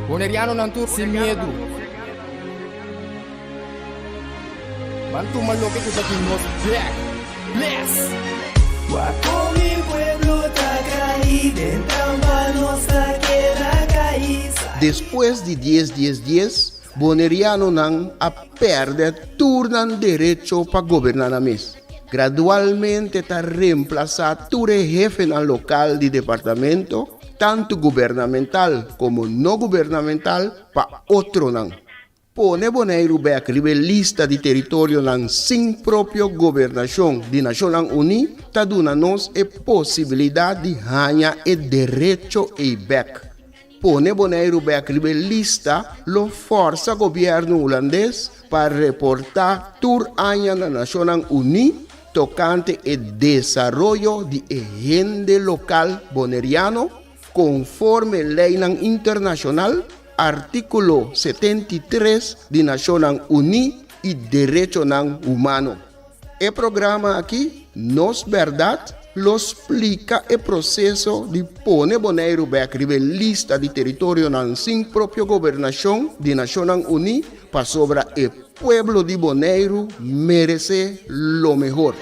Bonerianonan tur sin miedu. Ban tuma loke ku ta di nos bek. Bless! Wak kon mi pueblo ta kai den trampa nos ta keda kai. Despues di dies dies dies, Bonerianonan a pèrdè tur nan derecho pa goberná nan mes. Gradualmente ta remplasá tur e hefenan lokal di departamento, tantu gubernamental komo no gubernamental, pa otronan. Pone Boneiru bèk riba e lista di teritorionan sin propio gobernashon di Nashonnan Uní ta duna nos e posibilidat di haña e derecho ei bèk. Pone Boneiru bèk riba e lista lo fòrsa gobièrnu hulandes pa reportá tur aña na Nashonnan Uní tokante e desaroyo di e hende lokal boneriano konforme leinan internashonal, artíkulo 73 di Nashonnan Uní i derechonan humano. E programa aki, Nos Bèrdat, lo splika e proseso di pone Boneiru bèk riba e lista di teritorionan sin propio gobernashon di Nashonnan Uní pasobra e pueblo di Boneiru meresé lo mehor.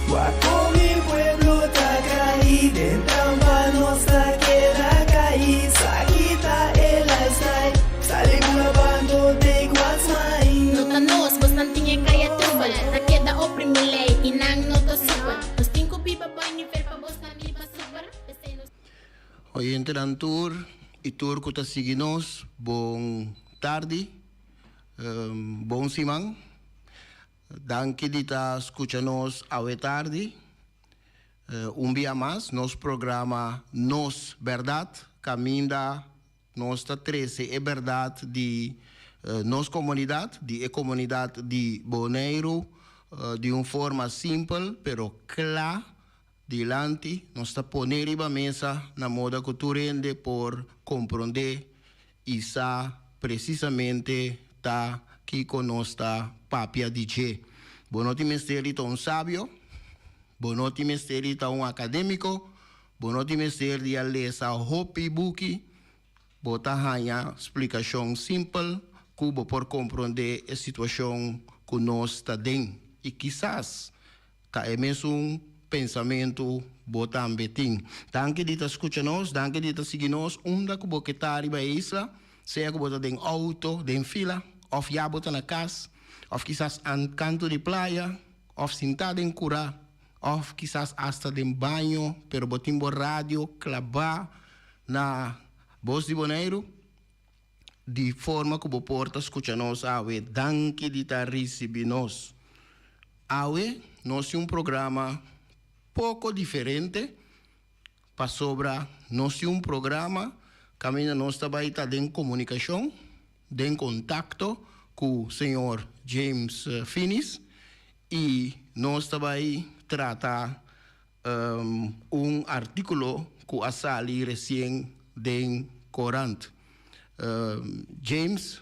Wak kon mi pueblo ta kai den trampa nos ta keda kai sa kita e lifestyle sali bula bando take what's mine. No ta nos, bosnan tin e kaya trubel Ta keda oprimi lei i nan no ta supel Nos tin ku biba boi nivel pa bosnan biba super P'esei nos. Oyentenan tur i tur ku ta sigui nos, bon tardi, bon siman. Danki di ta skucha nos awe tardi. Un bia mas nos programa Nos Bèrdat kaminda Nos ta trese e bèrdat di nos komunidat, di e komunidat di Boneiru, di un forma simpel pero kla dilanti. Nos ta pone riba mesa na moda ku tur hende por komprondé i sa presisamente ta kiko nos ta papia di dje. Bo no tin mester di ta un sabio, bo no tin mester di ta un akadémiko, Bo no tin mester di a lesa hopi buki, bo ta haña splikashon simpel ku bo por komprondé e situashon ku nos ta den. I kisas ta e mesun pensamentu bo tambe tin. Danki di ta skucha nos, danki di ta sigui nos unda ku bo ke ta riba e isla, sea ku bo ta den outo, den fila, òf ya bo ta na kas, òf kisas kantu di playa, òf sintá den kurá. Of kisas asta den baño, pero bo tin bo radio klabá na Bos di Boneiru, di forma ku bo por ta skucha nos awe. Danki di ta risibí nos. Awe nos tin un programa poko diferente, pasobra nos tin un programa kaminda nos ta bai ta den komunikashon, den kontakto ku señor James Finies I nos ta bai trata un artíkulo ku a sali resien den korant. James,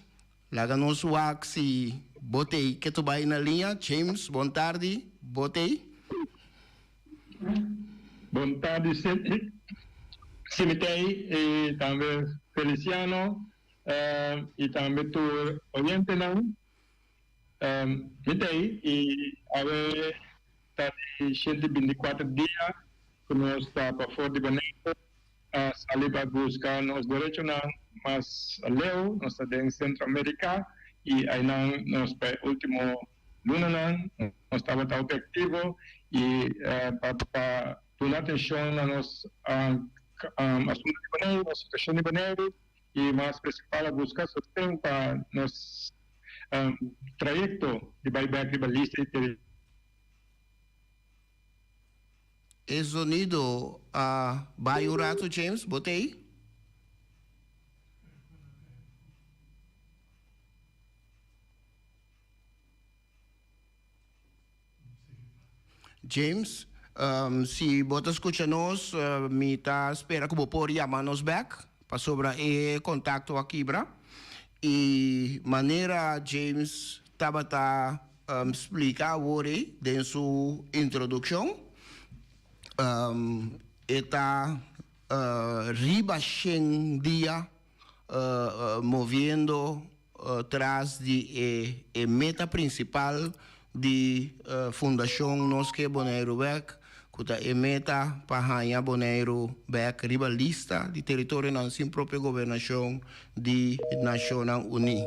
laga nos wak si bo t'ei. Ke tu bai na liña? James, bon tardi. Bo t'ei? Bon tardi, Si mi t'ei i tambe Feliciano i tambe tur oyentenan. Mi ta ei i awe ta di 124 dia ku nos ta pafor di Boneiru a sali pa buska nos derechonan mas leu. Nos ta den Sentro Amerika i einan nos pa e ultimo lunanan nos tabata hopi aktivo i pa duna atenshon na nos asuntu di Boneiru, nos situashon di Boneiru i mas prinsipal a buska sosten pa nos trayekto di bai bek riba lista di teritorial. E zonido a bai un rato James, bo t'ei? James, si bo ta skucha nos, mi ta spera ku bo por yama nos bèk, pasobra e kontakto a kibra. I manera James tabata splika awor ei den su introdukshon, e ta riba shen dia. moviendo tras di e meta prinsipal di Fundashon Nos Ke Boneiru Bèk, ku ta e meta pa haña Boneiru bèk riba lista di teritorionan sin propio gobernashon di Nashonnan Uní.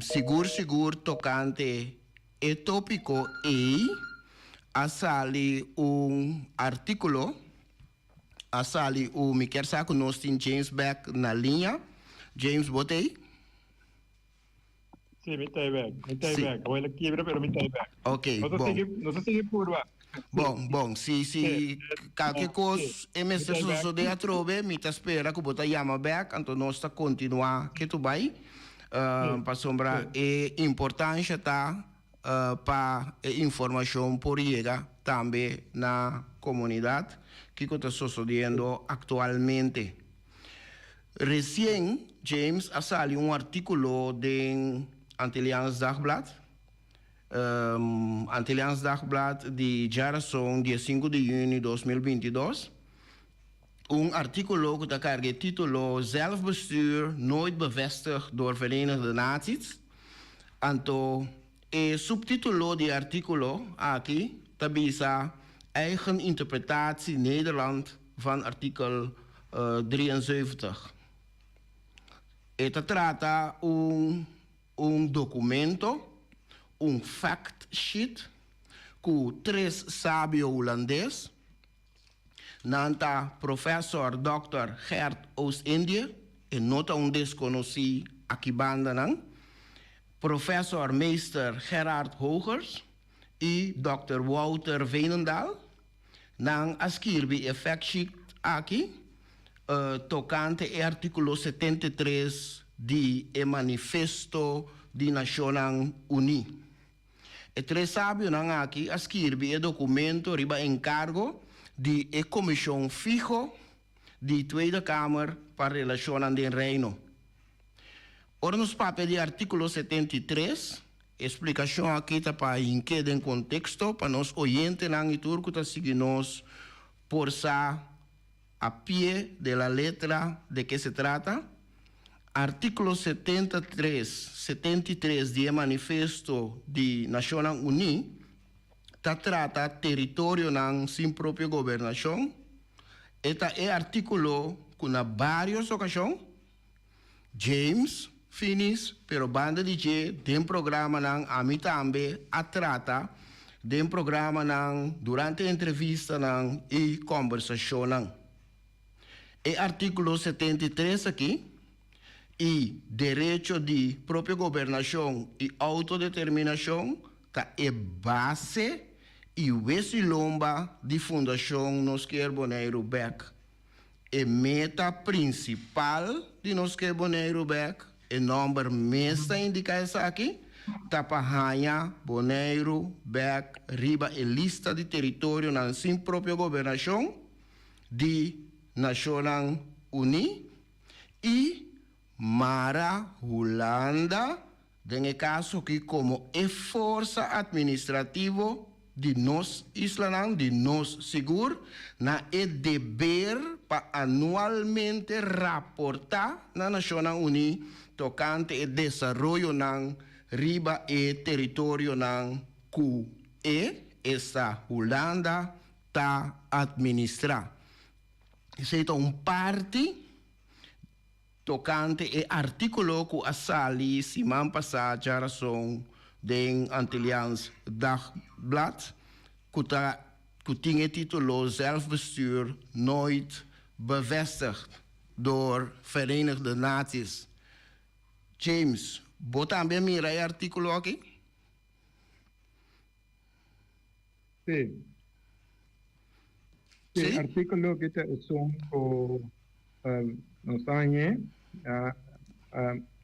Sigur sigur tokante e tópiko ei a sali un artíkulo. A sali u mi kier sa ku nos tin James bek na liña. James bo t'ei? Sí, mi t'ei bek. Mi t'ei Sí. bek. Awel a kibra pero mi t'ei bek. Ok, Nos a bon. sigui, nos a sigui purba. Bon, bon. Si, si Sí, kalke sí, kos e mi mester t'ei bek. sosodé atrobe, mi ta spera ku bo ta yama bek, anto nos ta kontinuá ketu bai. Sí, Pasobra sí. e importansha ta pa e informashon por yega tambe na komunidat kiko ta sosodiendo aktualmente. Resien James a sali un artíkulo den Antilliaans Dagblad, Antilliaans Dagblad di djarason diesinku di yüni 2022, un artíkulo ku ta karga e título Zelfbestuur nooit bevestigd door Verenigde Naties. Anto e subtítulo di e artíkulo aki ta bisa Eigen interpretatie Nederland van artikel 73. E ta trata un un documento, un fact sheet, cu tres sabio Hulandes, Nan ta Professor Dòkter Gert Oostindie, e no ta un deskonosí aki bandanan, Professor Meester Gerard Hogers i Dòkter Wouter Veenendaal. Nan a skirbi e fact sheet aki tokante e artíkulo 73 di e Manifesto di Nashonnan Uní. E tres sabionan aki a skirbi e dokumento riba enkargo di e Komishon Fiho di Tweede Kamer pa Relashonnan den Reino. Ora nos papia di artíkulo 73, e splikashon aki ta pa hink'é den konteksto pa nos oyentenan i tur ku ta sigui nos por sa A pie de la letra de ke se trata? Artíkulo 73, 73, di e Manifesto di Nashonnan Uní ta trata teritorionan sin propio gobernashon. E ta e artíkulo ku na bários okashon James Finis, pero banda di dje den programanan ami tambe a trata den programanan durante entrevistanan i kòmbersashonnan. E artíkulo 73 aki i derecho di propio gobernashon i outodeterminashon ta e base i wes i lomba di Fundashon Nos Kier Boneiru Bèk. E meta prinsipal di Nos Ke Boneiru Bèk, e nòmber mes ta indiká esaki, ta pa haña Boneiru bèk riba e lista di teritorionan sin propio gobernashon di Nashonnan Uní i mara Hulanda Den e kaso aki komo e forsa atministrativo di nos islanan, di nos sigur, na e deber pa anualmente raportá na Nashonnan Uní tokante e desaroyonan riba e teritorionan ku e, esta Hulanda, ta atministrá. Esei ta un parti. Tokante e artíkulo ku a sali siman pasá djarason den Antilliaans Dagblad ku ta ku tin e título Zelfbestuur nooit bevestigd door Verenigde Naties. James, bo tambe a mira e artíkulo aki? Sí. Sí? E artíkulo aki ta esun ku nos a hañ'é,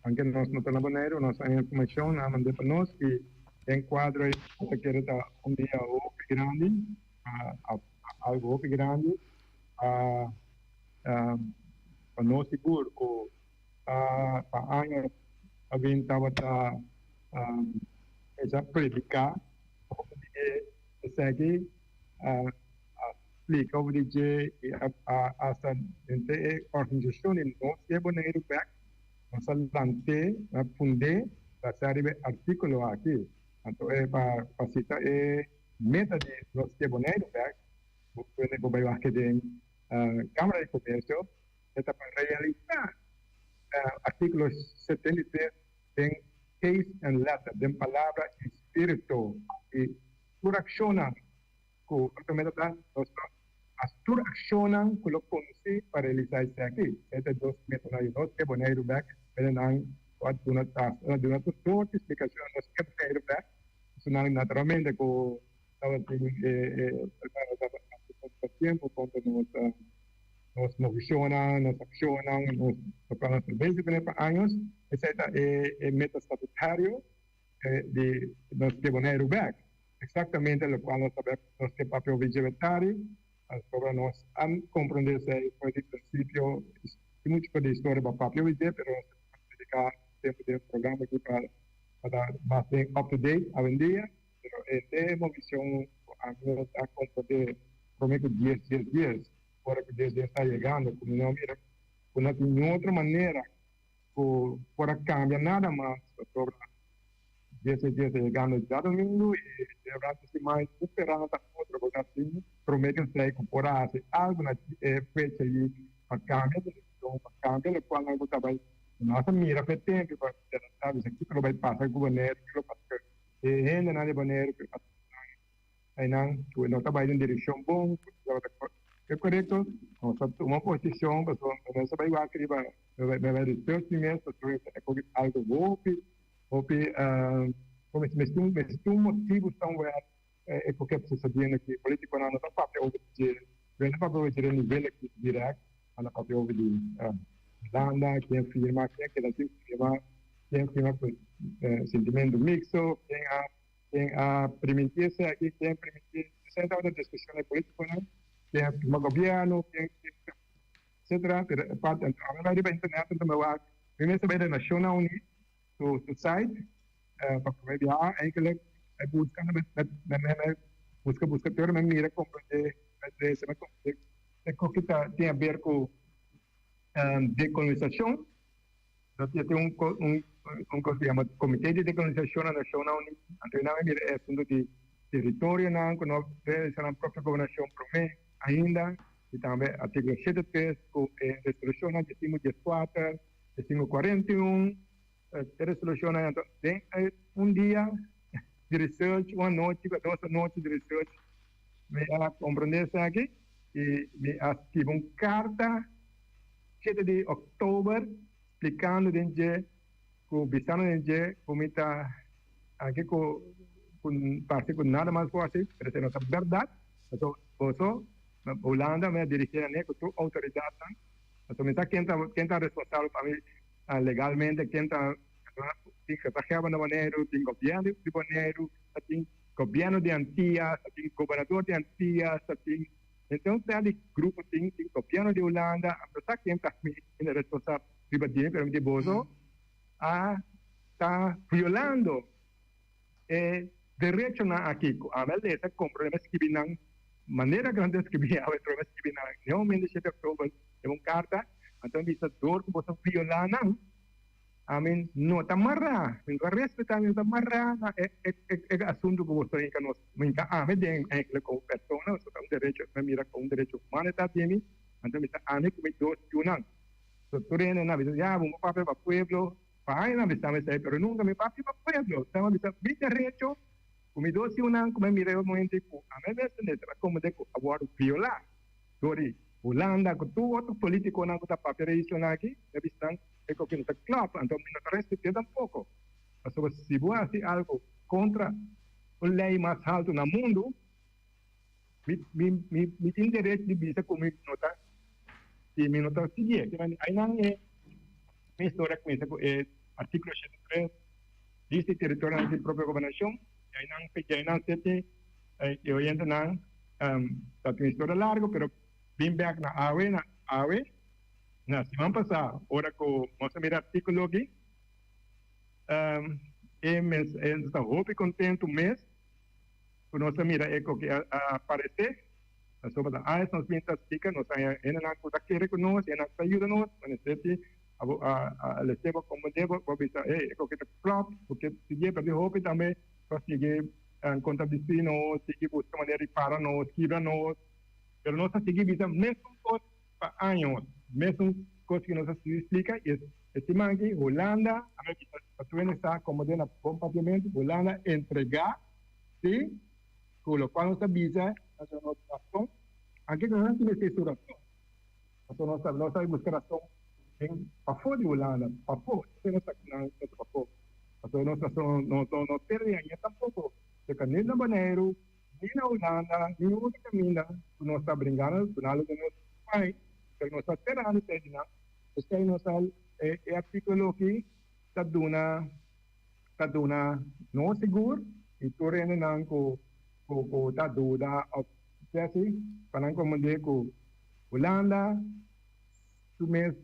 aunke nos no ta na Boneiru, nos a haña informashon, nan a mand'é pa nos i den kuadro ei nos ta kere ta un dia hopi grandi, algu hopi grandi pa nos sigur ku pa añas a bin tabata esa prediká hopi di esaki. splika over di dje i a hasta henter e organisashon di Nos Ke Boneiru Bèk nos a lant'é, a fund'é basá riba e artíkulo aki. Anto e pa sita e meta di Nos Ke Boneiru Bèk bo puede bo bai wak den Kámara di Komersio e ta pa realisá artíkulo 73 den case en letter, den palabra i spirito i tur akshonnan ku otro meta ta nos ta hasi tur akshonnan ku lo kondusí pa realisá esaki. E ta e dos metanan di nos ke Boneiru bèk. Menenan ku a duna ta a duna tur sorti splikashon nos ke Boneiru bèk. Esunnan naturalmente ku tabatin e e tabata tempu konta nos nos movishonnan, nos akshonnan, nos plannan ta bezig kuné pa años. Esei ta e e meta statutario di nos ke Boneiru bek. Exactamente locual nos ta nos ke papia over dje tari, pasobra nos a comprende esey for di principio, tin mucho for di historia pa papia over dje, pero nos ta dedica tempo den programa aki pa pa ta mas bien up to date awendia, pero e te movicion cu ami nos a comprende prome cu dies dies dies, ora cu dies dies ta yegando, cu mi no a mira cu no tin niun otro manera cu por a cambia nada mas pasobra Djese djese yegando djadomingo y durante siman e speransa otro bo ta tin prome cu esey cu por a haci algo na e fecha ayi pa cambia direccion pa cambia locual nan cu ta bay nos a mira pa e tempo pa ta bisa kico lo bay pasa cu Boneiru kico lo pasa cu e hendenan di Boneiru cu Einan cu no ta bay den direccion bon, cu no ta e corecto, nos ta tuma posicion pasobra nos ta bay wak riba, bay bay research di mes pasobra e koki algo hopi, hopi como es mester un mester un motibo somewhere e koki a sucediendo aki. Politiconan no ta papia over di dje, no ta papia over di dje nivel aki direct, nan ta papia over di Hulanda, ken firma, ken a keda sin firma, ken firma cu sentimento mixto, ken a. Ken a primintí esaki, ken a primintí esei tabata diskushon e polítikonan, ken a firma gobièrnu, ken etcetera. Pero e parti anto ora bai riba internet anto mi wak mi mester bai na Nashonnan Uní su su site pa promé biaha eigenlijk mi buska mi mi buska buska te ora mi mira komprendé mi lesa mi komprendé e koki ta tin aber ku dekolonisashon. Nos ya tin un un un kos ku yama Komité di Dekolonisashon na Nashonnan Uní. Anto nan a mira e asuntu di teritorionan ku no realisá nan propio gobernashon promé ainda i tambe artíkulo shete tres ku e resolushonnan diesinku dieskuater, diesinku kuarenta i un, e resolushonnan anto den e un dia di research, un anochi, dos anochi di research mi a komprondé esaki i mi a skibi un karta. Shete di oktober splikando den dje ku bisando den dje ku mi ta aki ku ku parse ku nada mas por hasi pero esei no ta bèrdat paso boso Hulanda mi a dirigí na ne ku tur outoridatnan paso mi sa ken ta ken ta responsabel pa mi legalmente ken ta tin gezaghebber na Boneiru tin gobièrnu di Boneiru ta tin gobièrnu di Antias ta tin gobernador di Antias ta tin Enton sea di grupo tin tin gobierno di Hulanda a sa ken ta mi responsabel riba dje pero mi di boso a ta violando e derechonan aki cu ami a lesa comprende mi a skibi nan manera cu nan ta skibi awe mi a skibi nan den momento di shete october den un carta anto mi bisa door cu boso viola nan. Ami no ta mará, mi no ta respetá, mi no ta mará na e e asuntu ku boso hinka nos, hinka ami den eigenlijk komo persona, pasobra ta un derecho, mi a mira komo un derecho humano e ta di mi, anto mi ta ami ku mi dos yunan. So tur hende nan a bisa, ya bo no papia pa pueblo, pa aña nan a bisa mi esei, pero nunka mi papia pa pueblo, nan a bisa mi derecho ku mi dos yunan ku mi a mira e momento ku ami mes ta mester a komprende ku a wòrdu violá dor di Hulanda ku tur otro politikonan ku ta papia di e islanan aki, mi a bisa nan. E koki no ta klap, anto mi no ta respet'é tampoko. Pasobra si bo hasi algu kontra un lei mas haltu na mundu, mi, mi, mi, mi tin derecho di bisa ku mi no ta, si mi no ta siguié. Ainan e mi historia kuminsá ku e artíkulo 83, dice teritorionan tin propio gobernashon, i ainan fe djainan sete e oyentenan ta tin un historia largu, pero bin bèk na awe, na awe. Na siman pasá, ora ku nos a mira artíkulo aki, e mes e ta hopi kontentu mes ku nos a mira e koki a aparesé. Pasobra ta añas nos bin ta splika, nos haña hendenan ku ta kere ku nos, hendenan ku ta yuda nos, ma nesesi abo a a lese bo komprendé bo, bo bisa hey e koke ta klòp, bo ke sigui pèrdè hopi tambe pa sigui kontradisí nos, sigui buska manera di para nos, kibra nos, pero nos ta sigui bisa mesun kos pa años, mesun kos ku nos a sigui splika i e siman aki Hulanda a bisa pa tur hende sa komprendé na bon papiamentu, Hulanda entregá si. Ku lokual nos ta bisa ta duna nos rason, anke ku nos no tin su rason. Pasobra nos ta nos ta buska rason den pafó di Hulanda, pafó, esei nos ta nan ta pafó. Pasobra nos rason no no no perde aña tampoko. Seka ni na Boneiru, ni na Hulanda, ni otro kaminda ku nos ta bringando ku nan lo duna nos pai, pero nos ta sperando esei di nan. Esei nos ta e e artíkulo aki ta duna. Ta duna nos sigur y tur hendenan cu cu ta duda of si pa nan comprende cu Hulanda su mes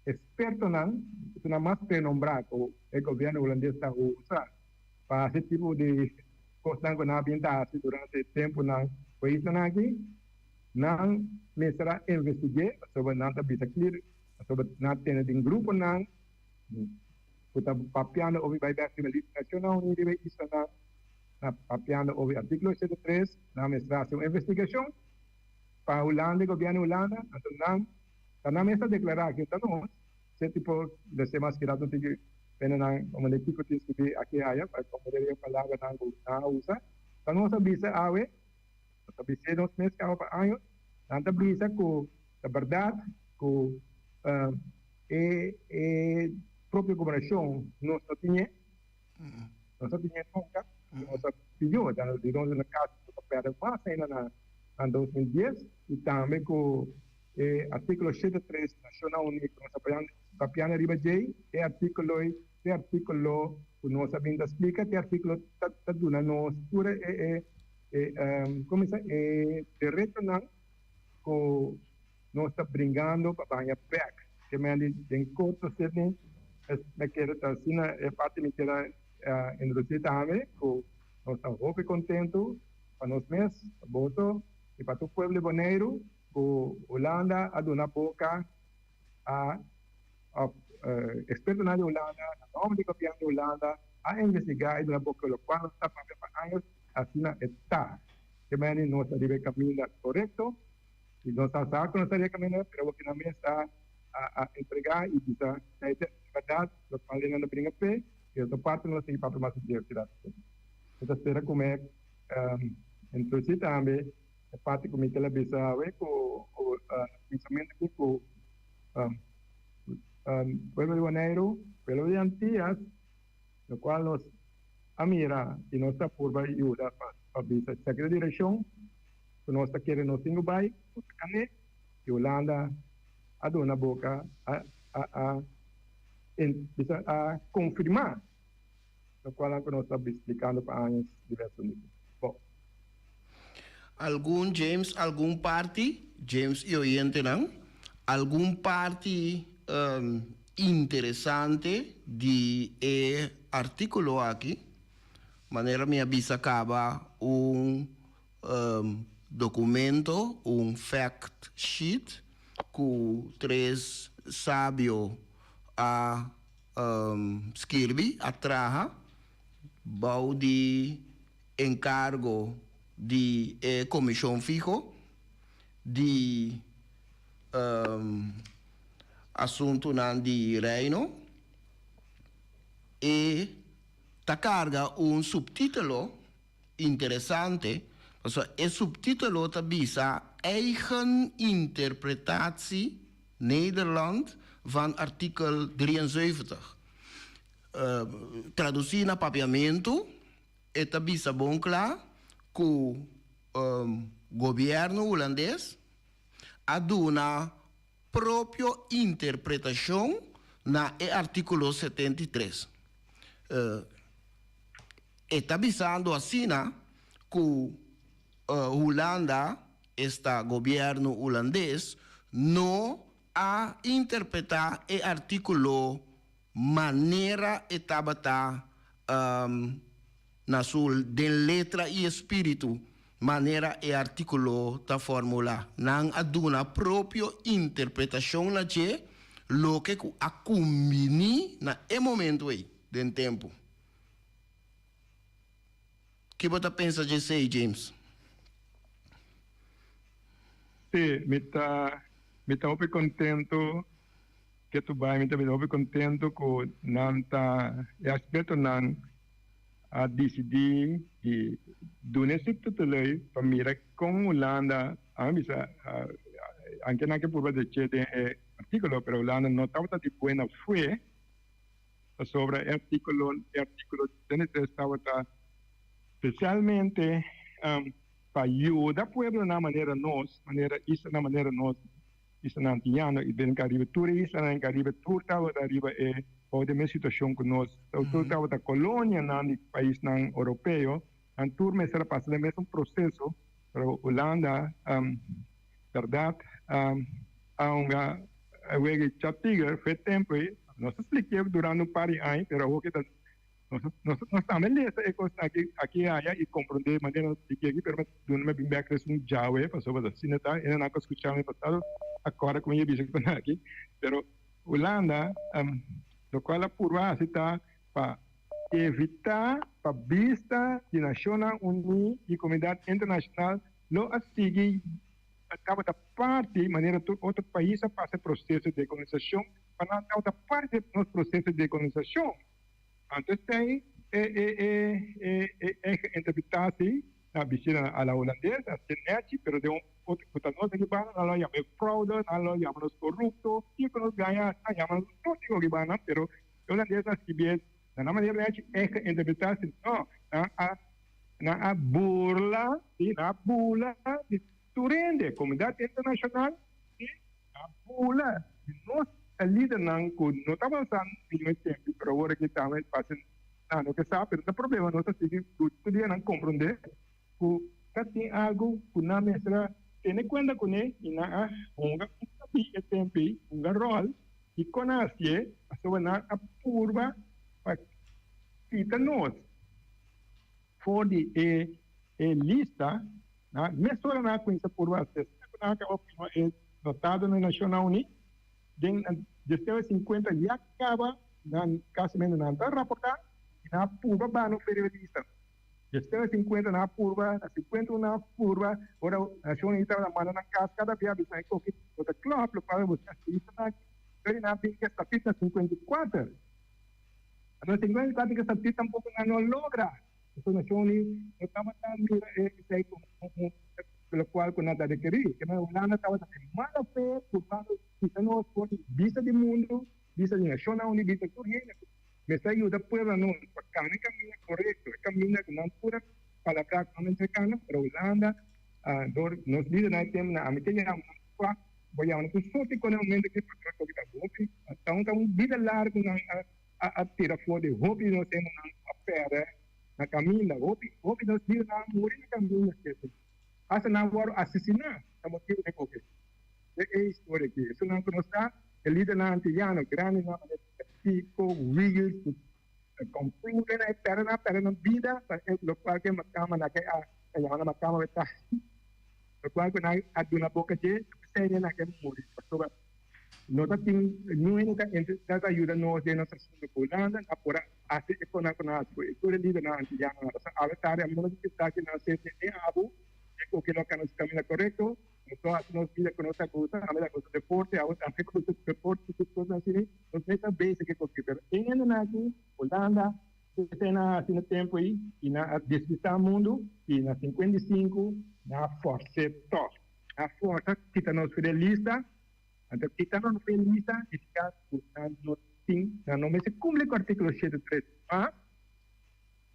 expertonan esunnan mas renombra cu e gobierno Hulandes ta usa pa haci tipo di cosnan cu nan a bin ta haci durante e temponan cu e islanan aki nan mester a investige pasobra nan ta bisa clear pasobra nan a tene den gruponan. Ku ta papiando obi bai bek riba Lista Nacionnan Uní riba e islanan, na papiando obi artíkulo 83, nan mester hasi un investigashon pa Hulanda i gobièrnu di Hulanda, anto nan ta nan mes ta deklará ke ta nos, se tipo desea mas kirato tin ki pene nan komo de kiko tin skibí aki aya pa komprendé riba e palabranan ku nan a usa, ta nos a bisa awe, nos a bis'é nos mes kaba pa años, nan ta bisa ku ta bèrdat ku. E e propio gobernashon nos no tin e, nos no tin e nunka, nos a pidió di nos na kas nos a pèrdè mas ainda na na 2010 i tambe ku e artíkulo 73 Nashonnan Uní ku nos a papiando riba djei, e artíkulo ei e artíkulo ku nos a bin ta splika, e artíkulo ta ta duna nos tur e e e komo bisa e derechonan ku Nos ta bringando pa baña bek. Ke men di den korto Sydney es me kere ta asina e parti mi kere introduci tambe ku nos ta hopi kontentu pa nos mes, pa boso i pa tur pueblo di Boneiru ku Hulanda a duna boka a of ekspertonan di Hulanda na nòmber di gobièrnu di Hulanda a investigá i duna boka lokual nos ta papia pa años asina e ta. Ke men di nos ta riba e kaminda korekto. I nos ta sa ku nos ta rekomendá, pero awor ku nan mes a a entregá i bisa ta e bèrdat, lokual nan ta bringa p'e, i otro parti nos sigui papia mas diversidad. Mi ta spera ku mi introdusí tambe e parti ku Mikel a bisa awe ku kuminsamentu aki ku pueblo di Boneiru, pueblo di Antias, lokual nos a mira i nos ta purba yuda pa bisa esaki ta direkshon. Ku nos ta kere nos tin ku bai, nos ta kané. I Hulanda a duna boka a a a bisa a konfirmá lokual ku nos ta splikando pa años diverso nivel. Bo. Algun James algun parti, James i oyentenan, algun parti interesante di e artíkulo aki, manera mi a bisa kaba un Documento, un fact sheet cu tres sabio a skirbi, a traha, bou di encargo di e Comision Fiho di Asuntonan di Reino e ta carga un subtitulo. Interesante, pasobra e subtitulo ta bisa Eigen interpretatie Nederland van artikel 73. Traduci na Papiamentu e ta bisa bon cla cu gobierno Hulandes a duna propio interpretacion na e articulo 73. E ta bisando asina ku Hulanda, esta gobièrnu hulandes, no a interpretá e artíkulo manera e tabata na su den letra i espíritu. Manera e artíkulo ta formulá, nan a duna propio interpretashon na dje, loke ku a kumbiní na e momentu ei den tempu. Ki bo ta pensa dje esei, James? Sí, mi ta mi ta hopi kontentu ke tu bai, mi ta hopi kontentu ku nan ta e aspektonan a disidí di duna e subtitulei pa mira kon Hulanda, a bisa, anke nan ke purba dech'é den e artíkulo, pero Hulanda no tabata di buena fe pasobra e artíkulo e artíkulo 73 tabata spesialmente pa yuda pueblonan manera nos, manera islanan manera nos. Islanan Antiano i den Karibe. Tur e islanan den Karibe tur tabata riba e bou den mes situashon ku nos. Tur tabata kolonianan di paisnan oropeo. Nan tur mester a pasa den mesun proseso. Pero Hulanda bèrdat a hunga e wega di chatiger fe tempu ei. Nos a spliké durante un par di aña pero awor ke ta Nos nos nos tambe lesa e kosnan aki aki i aya i komprondé manera nos splika aki, pero mi duna mi bin bèk tres un djawe pasobra ta asina ta, e nan ku a skucha mi pasado a kòrda ku mi a bisa kon aki. Pero Hulanda lokual a purba hasi ta pa evitá pa bista di Nashonnan Uní i komunidat internashonal lo a sigui tabata parti manera tur otro pais a pasa e proseso di dekolonisashon pa nan tabata parti di nos proseso di dekolonisashon. Anto esei e e e e e eigen interpretatie na bishina a la Holandes, a ser nechi, pero den un otro ku ta nos aki banda nan lo yama e fraude, nan lo yama nos korupto, kiko nos gaña, nan yama nos tur kiko aki banda, pero e Holandes a skibié na nan manera nechi, eigen interpretatie, no, nan a nan a burla, si, nan a bula di tur hende, komunidat internashonal, si, nan a bula di nos. E lidernan ku no ta avansa mihó e tempu, pero awor aki tambe pasa nan no ke sa, pero ta problema nos ta sigui lucha tur dia nan komprondé ku ta tin algu ku nan mester a tene kuenta kuné i nan a hunga un papí e tempu ei, hunga ròl i kon a hasié pasobra nan a purba pa kita nos for di e e lista, nan mesora nan a kuminsá purba hasié asina ku nan a kaba firma e Tratado di Nashonnan Uní. Den deseo 50 ya caba nan casi mende nan ta raporta y nan a purba bano periodista. Deseo 50 nan a purba, na 51 nan a purba, ora Nacion Unida tabata manda nan cas cada bia bisa e coki bo ta klop lo cual bo ta lista nan aki, pero nan a bin cu e statut na 54. Anto na 54 cu e statut tampoco nan no logra. Pasobra Nacion Unida no tabata mira esey como un locual cu nan ta rekeri. Hulanda tabata den mala fe purbando Kita nos por di bista di mundu, bista di nashonnan uní, bista tur hende ku mester a yuda pueblonan pa kana e kaminda korekto, e kaminda ku nan tur a palabrá ku nan mester kana, pero Hulanda dor nos lidernan e tempunan ami ke yama nan kua bo yama nan tur sorti kon e momento aki pasobra koki ta hopi ta un ta un bida largu nan a a tira for di hopi di nos hendenan ku a pèrdè na kaminda hopi hopi di nos lidernan a muri na kaminda hasta nan a wòrdu asesiná pa motibu di koki. Den e historia aki, esunnan ku nos sa, e lidernan antiyano grandinan manera Pico, Wiggins, ku komprende nan e pèrdè nan a pèrdè nan bida pa e lokual ku e makamba nan ke a yama nan makamba wetá, lokual ku nan a duna boka dje, p'esei nan ke muri pasobra no ta tin niun hende ta entre ta yuda nos den nos asuntu ku Hulanda, nan por a hasi e konan ku nan hasi ku e tur e lidernan antiyano nan. Pasobra awe tardi ami no ta bisa ku nan sete den abu e koke lo kana su kaminda korekto. Nos ta hasi nos bida ku nos ta gusta, ami ta gusta deporte, abo tambe gusta deporte, tur kos asina, nos mes ta bezig ku kos pero e hendenan aki, Hulanda, esei nan a hasi na tempu ei i nan a desvistá mundu i na 55 nan a fòrs'é tòg, nan a fòrsa kita nos for di e lista, anto kita nos for di e lista nifiká ku nan no tin, nan no mester kumpli ku artíkulo shete tres mas,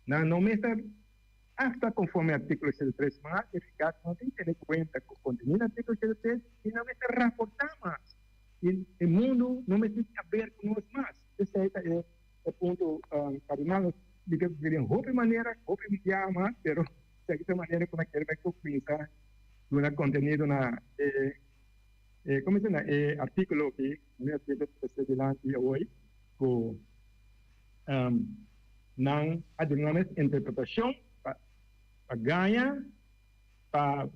nan no mester. Hasta konforme artíkulo 73 mas efikas no tin tene kuenta ku kontenido artíkulo 73 i no mester raportá mas i e mundu no mester tin haber ku nos mas. Esei ta e punto kardinal. Nos di ke den hopi manera, hopi biaha mas, pero esaki ta e manera ku mi a kere bai kuminsá duna kontenido na e e komo se na e artíkulo aki mi a siente trese dilanti awor ku Nan a duna nan mes interpretashon pa gaña Pa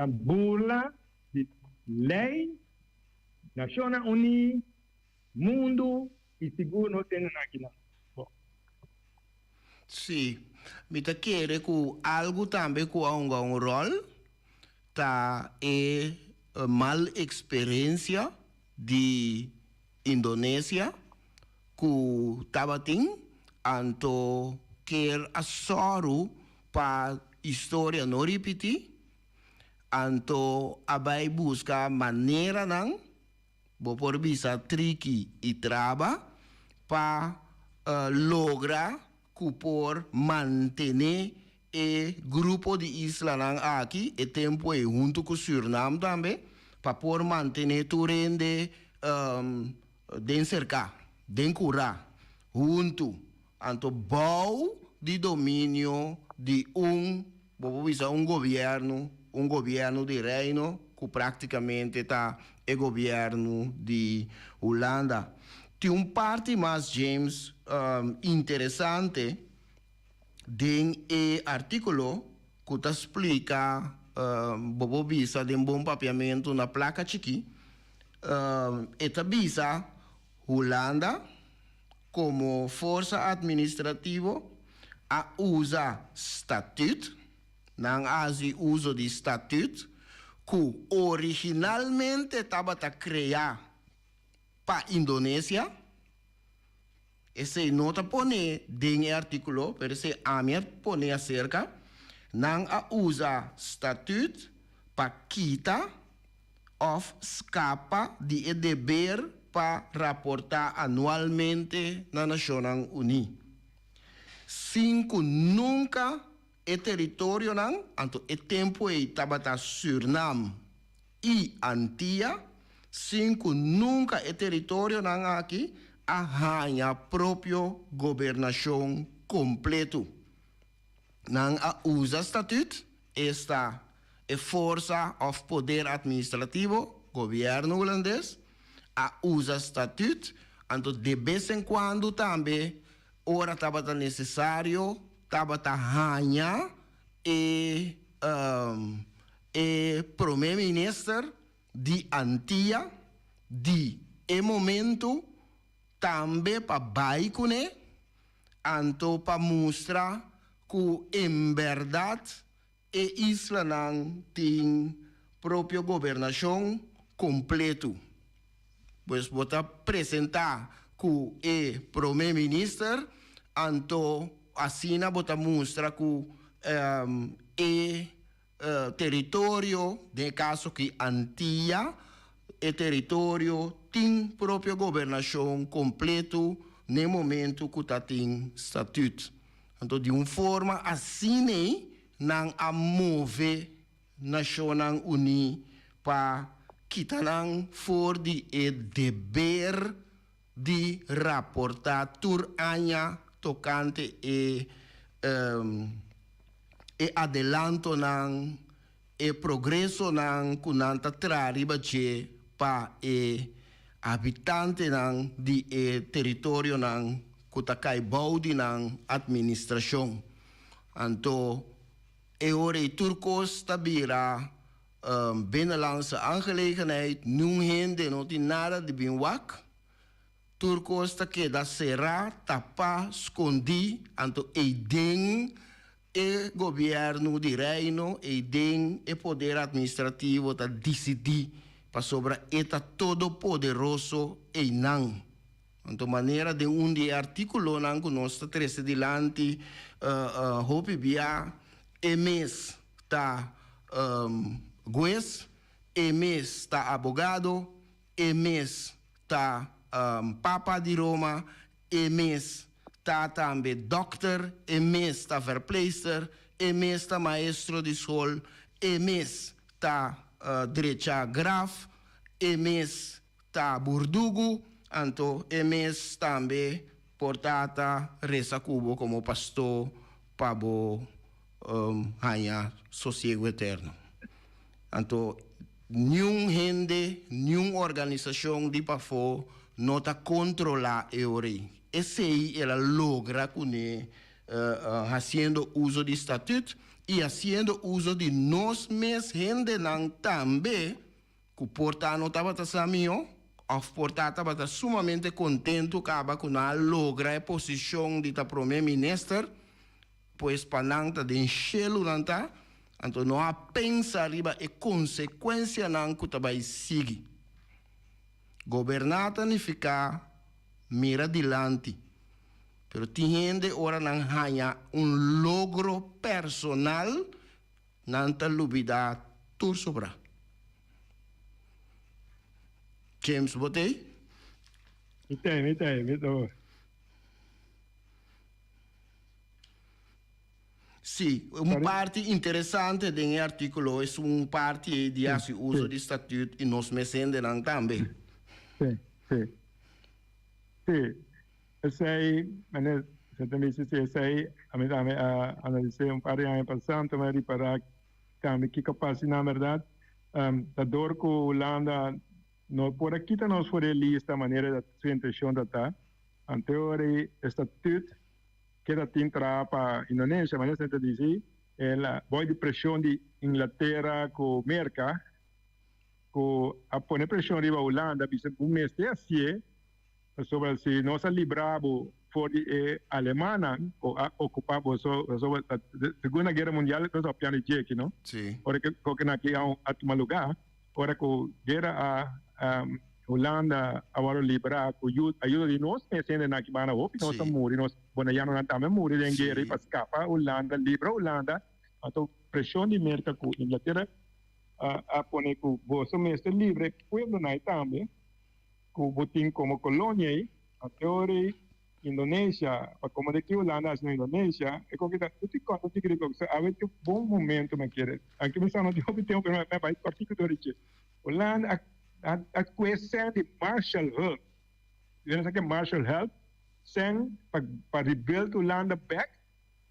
burla di lei, Nashonnan Uní, mundu i sigur nos hendenan akinan. Bo. Sí, mi ta kere ku algu tambe ku a hunga un ròl ta e mal eksperensia di Indonesia ku tabatin, anto ker a sòru pa historia no ripití, anto a bai buska maneranan, bo por bisa triki i traba, pa logra ku por mantené e grupo di islanan aki e tempu ei huntu ku Sürnam tambe pa por mantené tur hende den serká, den kurá, huntu. Anto bou di dominio di un, bo por bisa un gobièrnu, un gobièrnu di reino ku práktikamente ta e gobièrnu di Hulanda. Tin un parti mas, James, interesante den e artíkulo ku ta splika, bo por bisa den bon papiamentu na plaka chikí, e ta bisa Hulanda, Komo forsa atministrativo a usa statüt, nan a hasi uso di statüt ku originalmente tabata kreá pa Indonesia. Esei no ta pone den e artíkulo, pero esei ami a pone aserka. Nan a usa statüt pa kita òf skapa di e deber pa raportá anualmente na Nashonnan Uní. Sin ku nunka e teritorionan, anto e tempu ei tabata Sürnam i Antia, sin ku nunka e teritorionan aki a haña propio gobernashon kompletu. Nan a usa statüt, esta e forsa òf poder atministrativo, gobièrnu hulandes, a usa statüt, anto de bes en kuando tambe ora tabata nesesario tabata haña e e promé minister di Antia di e momento tambe pa bai kuné, anto pa mustra ku en bèrdat e islanan tin propio gobernashon kompletu. Pues bo ta presentá ku e promé minister, anto asina bo ta mustra ku e Teritorio, den e kaso aki Antia, e teritorio tin propio gobernashon kompleto n'e momentu ku ta tin statüt. Anto di un forma asin'ei nan a move Nashonnan Uní pa kita nan for di e deber di raportá tur aña tokante e e adelantonan, e progresonan ku nan ta traha riba dje pa e habitantenan di e teritorionan ku ta kai bou di nan atministrashon. Anto e ora ei tur kos ta bira binnenlandse aangelegenheid, niun hende no tin nada di bin wak. Tur kos ta keda será, tapá, skondí, anto eiden e gobièrnu di Reino, eiden e poder atministrativo ta disidí, pasobra e ta todopoderoso einan. Anto manera den un di e artíkulonan ku nos ta trese dilanti hopi bia, e mes ta hues, e mes ta abogado, e mes ta Papa di Roma, e mes ta tambe dòkter, e mes ta verpleegster, e mes ta maestro di skol, e mes ta drecha graf, e mes ta burdugu, anto e mes tambe por ta ta resa ku bo komo pastó pa bo haña sosiegu eterno. Anto niun hende, niun organisashon di pafó no ta kontrolá e ora ei. Esei el a logra kuné. Hasiendo uso di statut i hasiendo uso di nos mes hendenan tambe ku por ta no tabata sa mihó òf por ta tabata sumamente kontentu kaba ku nan a logra e posishon di ta promé minister, pues pa nan ta den shelu nan ta, anto no a pensa riba e konsekuensianan ku ta bai sigui. Goberná ta nifiká mira dilanti. Pero tin hende ora nan haña un logro personal, nan ta lubidá tur sobrá. James, bo t'ei? Mi t'ei, mi t'ei, mi ta. Sí, un parti interesante den e artíkulo es un parti ei di hasi uso di statüt i nos mes hendenan tambe. Sí, sí. Sí, esei, meneer, se ta bisa si esei, ami tambe a analis'é un par di aña pasá, anto mi a ripará tambe kiko pasa na bèrdat. Ta dor ku Hulanda no por a kita nos for di e lista manera su intenshon ta ta, anto ora e statüt keda tin traha pa Indonesia, manera se ta disi, el a boi di preshon di Inglatera ku Merka, ku a pone preshon riba Hulanda bisa bo mester hasié pasobra si nos a libra bo for di e alemanan ku a okupa boso pasobra Segunda Guera Mundial nos a pian di djeki no ora ku kokinan aki a tuma lugá ora ku guera a Hulanda a wòrdu libra ku ayuda di nos mes hendenan aki banda hopi nos a muri nos bonaianonan tambe a muri den guera pa skapa Hulanda libra Hulanda anto preshon di Merka ku Inglatera a pone ku boso mester libre e pueblonan ei tambe ku bo tin komo kolonia ei, anto ora ei Indonesia, pa komo de ki Hulanda hasi na Indonesia, e koki ta tuti kònta tiki di kòk. So awe ke bon momento mi kere, anke mi sa no tin hopi tempu pero mi a bai kòrtiku dor di dje. Hulanda a a kue sèn di Marshall Hulp. Yu sa ke Marshall Help? Sèn pa pa rebuild Hulanda bèk,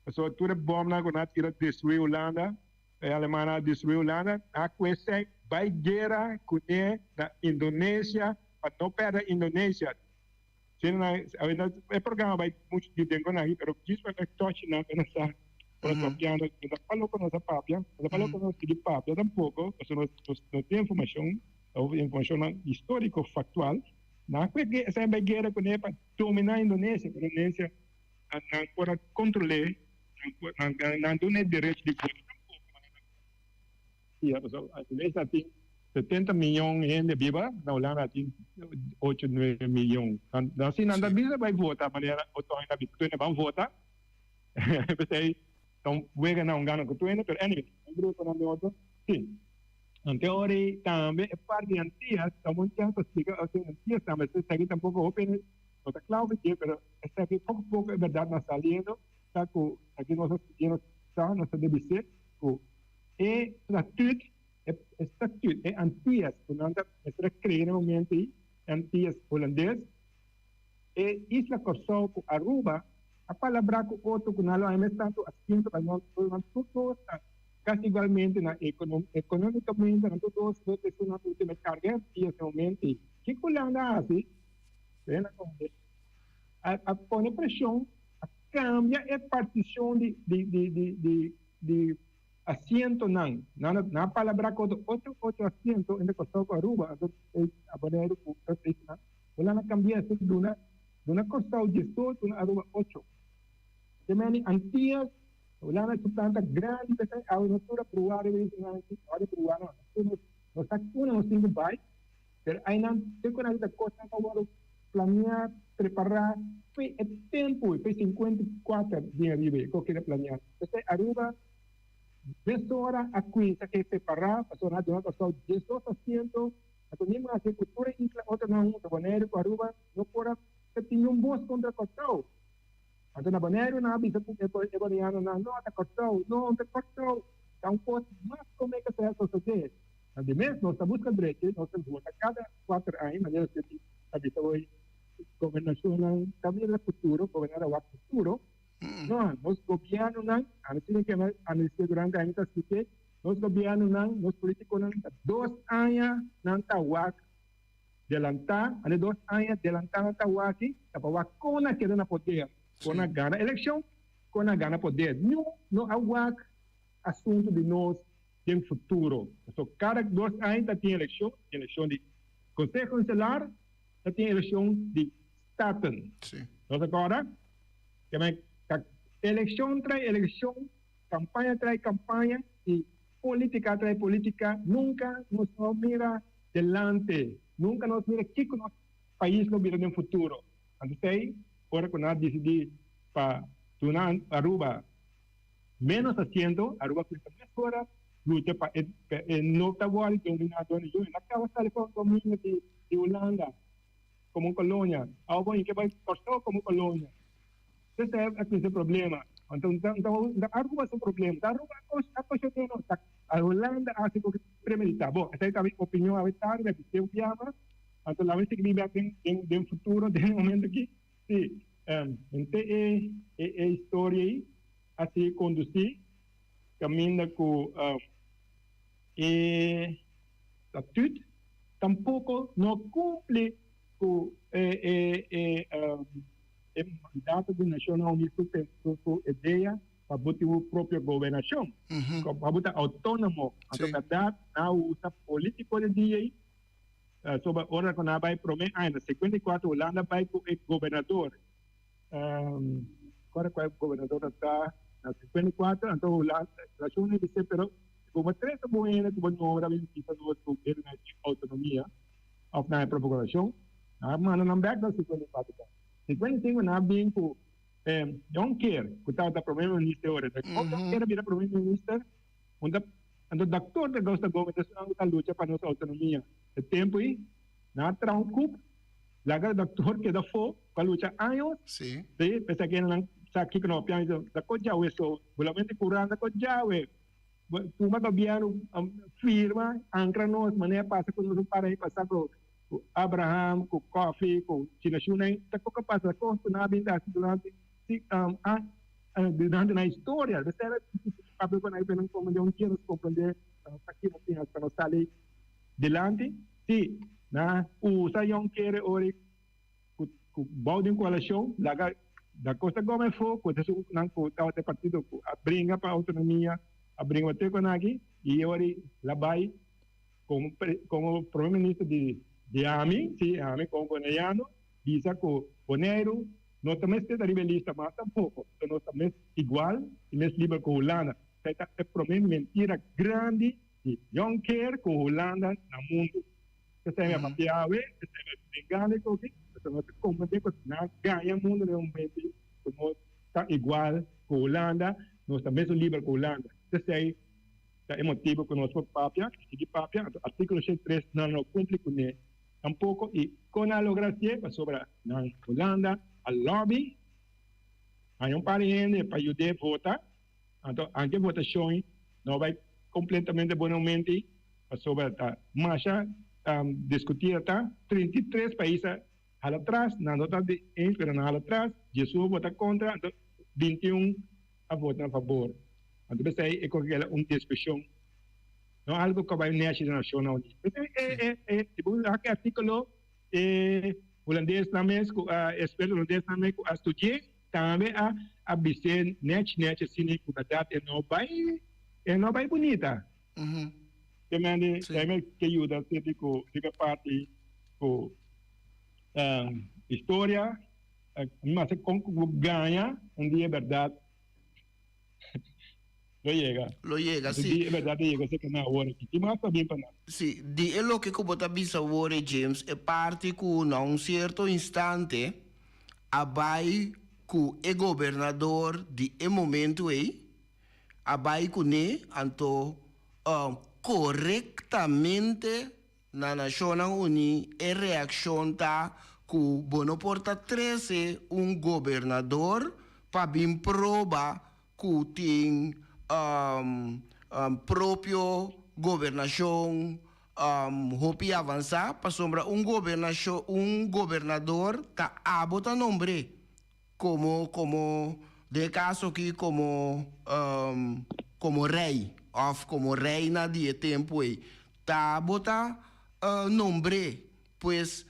pasobra tur e bòmnan ku nan a tira destruí Hulanda. E alemannan a destruí Hulanda, a ku esei bai guera kuné na Indonesia pa no pèrdè Indonesia. E programa bai muchu dip den konaki, pero djis pa nos touch nan pa nos sa ku nos papiando, no ta pa loke nos a papia, no ta pa loke nos sigui papia tampoko, pasobra nos no tin informashon, òf informashonnan históriko faktual. Nan a ku esei bai guera kuné pa dominá Indonesia, pero Indonesia nan por a kontrol'é. Nan duna e derecho di vota tampoco manera Sia, pasobra Indonesia tin 70 miyon hende biba, na Hulanda tin ocho nuebe miyon. Asina nan ta bisa bai vota manera otro hende a bisa tuende ban vota. P'esei ta un wega nan un gana ku tuende, pero anyway, un grupo nan den otro. Si. Ante ora ei tambe e parti di Antias ta un chèns pa splika Antias tambe esaki tampoco hopi hende no ta kla over dje, pero esaki poko poko e bèrdat nan saliendo. Ta ku aki nos a studia nos sa nos ta debe ser ku e statut e statut e Antias ku nan ta mester a krea na e momento ei e Antias Hulandes e isla Kòrsou ku Aruba a palabrá ku otro ku nan lo haña mes tantu asiento pa nan nan tur dos ta kasi igualmente na ekonomikamente nan tur dos lo ta esun ku tin e karga e Antias na e momento ei kiko Hulanda a hasi a pone preshon A cambia e particion di di di di di di asientonan. Nan a nan a palabra cu otro ocho ocho asiento entre Corsou cu Aruba, anto e a Boneiru cu otro islanan. Hulanda a cambia esei duna duna Corsou diesdos, duna Aruba ocho. Te meni Antillas, Hulanda su plan ta grandi p'esei awe nos tur a pruba riba e islanan aki, ora di pruba no, nos tur nos nos sa unda nos tin cu bai. Pero einan te ku nan ta kosnan ta wòrdu planiá, prepará fe e tempu, fe 54 dia riba e ku keda planiá. P'esei Aruba mesora a kuinsa ke separá pasobra nan a duna Kòrsou 12 asiento, anto ni mas ku tur e isla otronan huntu, Boneiru ku Aruba no por a tin un bos kontra Kòrsou. Anto na Boneiru nan a bisa ku e boneianonan, no ta Kòrsou, no ta Kòrsou, ta un kos mas promé ku esei a sosodé. Na di mes nos ta buska drechi, nos ta vota kada kuater aña, manera usted a bisa hoy, gobernashonnan ta mira futuro, gobernar a wak futuro. No, nos gobiernonan, ami si ke analis'é durante aña ta spliké, nos gobiernonan, nos politikonan ta dos aña nan ta wak delantá, ane dos aña delantá nan ta wak, ta pa wak kon nan keda na poder, kon nan gana elekshon. Kon a gana poder. Niun no a wak asuntu di nos den futuro. Pasobra kada dos aña ta tin elekshon, tin elekshon di Konseho Insular, ta tin elekshon di Staten. Nos a kòrda? Ta elekshon trae elekshon, kampaña trae kampaña i politika trae politika. Nunka nos no mira delante, nunka nos mira kiko nos pais lo bira den futuro. Anto esei ora ku nan a disidí pa duna Aruba ménos asiento, Aruba kuminsa mesora lucha pa e e no ta wòrdu dominá dor di Juni. Nan kaba sali for dominio di di Hulanda komo un kolonia. Awo bo ke bai Kòrsou komo kolonia. Esei a kuminsa problema. Anto Aruba su problema. Ta Aruba a koshoné nos. Ta Hulanda a hasi ku premeditá. Bon, esei ta mi opinion awe tardi, mi a bis'é un biaha. Anto laga mi sigui biba den den futuro den e momento aki. Si, henter e e historia ei a sigui kondusí kaminda ku e statut tampoko no kumpli ku e e e e mandato di Nashonnan Uní su su idea pa bo tin bo propio gobernashon, pa bo ta outónomo. Anto bèrdat nan a usa polítiko di dia ei. Soba ora ku nan a bai promé aña na 54 Hulanda bai ku e gobernador. Kòrda kua e gobernador ta ta na 54 anto Hulanda Nacion Uní bis'é pero bo bo trese bo hende ku bo nombra bin bisa nos ku hende nan tin outonomia òf nan e propio gobernashon. Nan a manda nan bèk na 54 ta. 55 nan a bin ku Jonker ku tabata promé minister ora. Jonker a bira promé minister. Un ta Anto Daktor de Gosta Gomez esun ku ta lucha pa nos outonomia. E tempu ei nan a traha un kup, laga Daktor keda afó pa lucha años. Sí. Sí, p'esei ke nan sa kiko nan papia nan ta ko djawe so, bulamente kuran ta ko djawe. Tuma gobièrnu firma, ankra nos manera pasa ku nos un para ei pasa ku Abraham, ku Koffie, ku Chinashunai, ta kiko pasa kos ku nan a bin ta hasi durante Durante nan historia, mester a papia ku nan pa nan komprendé un dia nos komprendé pa ki nos tin hasi pa nos sali dilanti. Si nan usa yon kere ora ku ku bou di un koalishon laga Da Costa Gomez afó ku ta esun nan ku tabata e partido ku a bringa pa outonomia, a bringa pa tur e kos aki i ora la bai komo komo prome minister di di ami, si ami komo boneiano bisa ku Boneiru No ta mester ta riba e lista mas tampoco, pasobra nos ta mes igual y mes liber cu Hulanda. Esai ta e prome mentira grandi di Jonker cu Hulanda na mundo. Esai mi a papia awe, esai mi a bringa den koki, pasobra nos ta comprende cu nan gaña mundo den un momento cu nos ta igual cu Hulanda, nos ta mesun liber cu Hulanda. Esai ta e motibo cu nos por papia y sigui papia. Anto articulo 103 nan no cumpli cune. Tampoco y con nan a logra hacié pasobra nan Hulanda a lobby haña un par di hende pa yud'é vota, anto anke votacion no bay completamente buenamente pasobra ta masha discuti ta 33 pais a hala atras, nan no ta di eens pero nan a hala atras, Jesus a vota contra anto 21 a vota na fabor, anto p'esey e coge un discusion. No algo ku a bai neshi den Nashonnan Uní. P'esei e e e si bo wak e artíkulo e hulandesnan mes ku a eksperto hulandesnan mes ku a studi'é tambe a a bis'é nèchi nèchi asina ku bèrdat e no bai e no bai bunita. Te mende tambe ke yuda sinti ku riba e parti ku historia mi mester kon ku bo gaña un dia bèrdat. Lo yega. Lo yega, si. Di e berdad a yega cerca nan awor aki. Ki mas ta bin pa nan? Si, di e loke ku bo ta bisa awor e James, e parti ku na un sierto instante a bai ku e gobernador di e momento ei, a bai kuné, anto korektamente Na Nashonnan Uní e reakshon ta ku bo no por ta trese un gobernador pa bin proba ku tin propio gobernashon hopi avansá pasobra un un gobernador ta abo ta nombr'é komo komo den e kaso aki komo komo rei òf komo reina di e tempu ei Ta bo ta nombr'é. Pues,